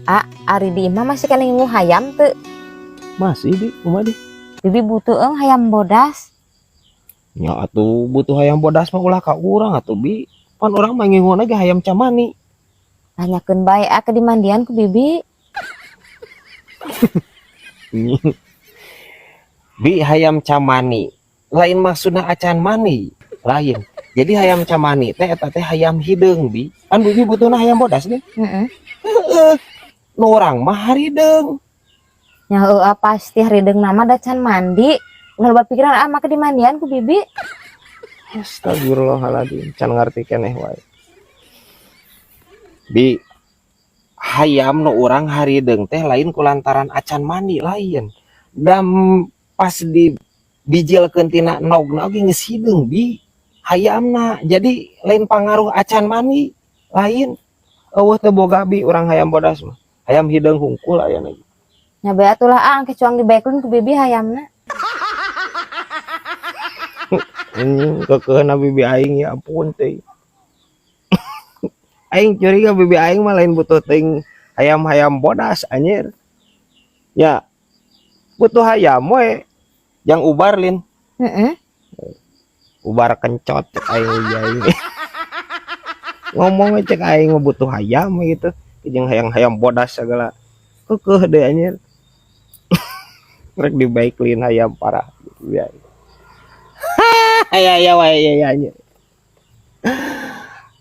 Ah, ari di imah masih keneh ngingu hayam teu? Masih di kumaha di? Bibi butuh eng hayam bodas. Ya atuh butuh hayam bodas mah ulah ka urang atuh, Bi. Pan urang mah nginguna ge hayam camani. Tanyakeun bae ah ke dimandian ku bibi. Bi, hayam camani. Lain maksudna acan mani, lain. Jadi hayam camani teh eta teh hayam hideung, Bi. Pan bibi butuhna hayam bodas nih. Heeh. Heeh. Nu urang mah harideung. Nya heueuh ah, pasti harideung nama da can mandi. Ulah loba pikiran ah, make dimandian ku bibi. Astagfirullahaladzim, can ngarti keneh wae. Bi, hayam nu urang harideung teh lain kulantaran acan mandi, lain. Dan pas di bijilkeun tina endogna oge geus hideung, Bi. Hayamna jadi lain pangaruh acan mandi, lain. Euweuh teu boga, Bi, urang hayam bodas mah. Hayam hideung hungkul aya lagi. Nya bae atuh lah ah, engke cuang dibaekeun ku bibi hayamna. Anjing, keukeuhna bibi aing, ya ampun teuing. Aing curiga bibi aing mah lain butuh teuing hayam-hayam bodas anjir. Ya butuh hayam we yang ubar lin. Heeh. Ubar kencot cek aing bibi aing. Ngomong cek aing mah butuh hayam gitu. Jeung hayang-hayam bodas segala. Keukeuh deh anjir. Rek dibaeklin hayam parah bibi aing. Aya aya wae ya anjir.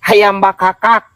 Hayam bakakak.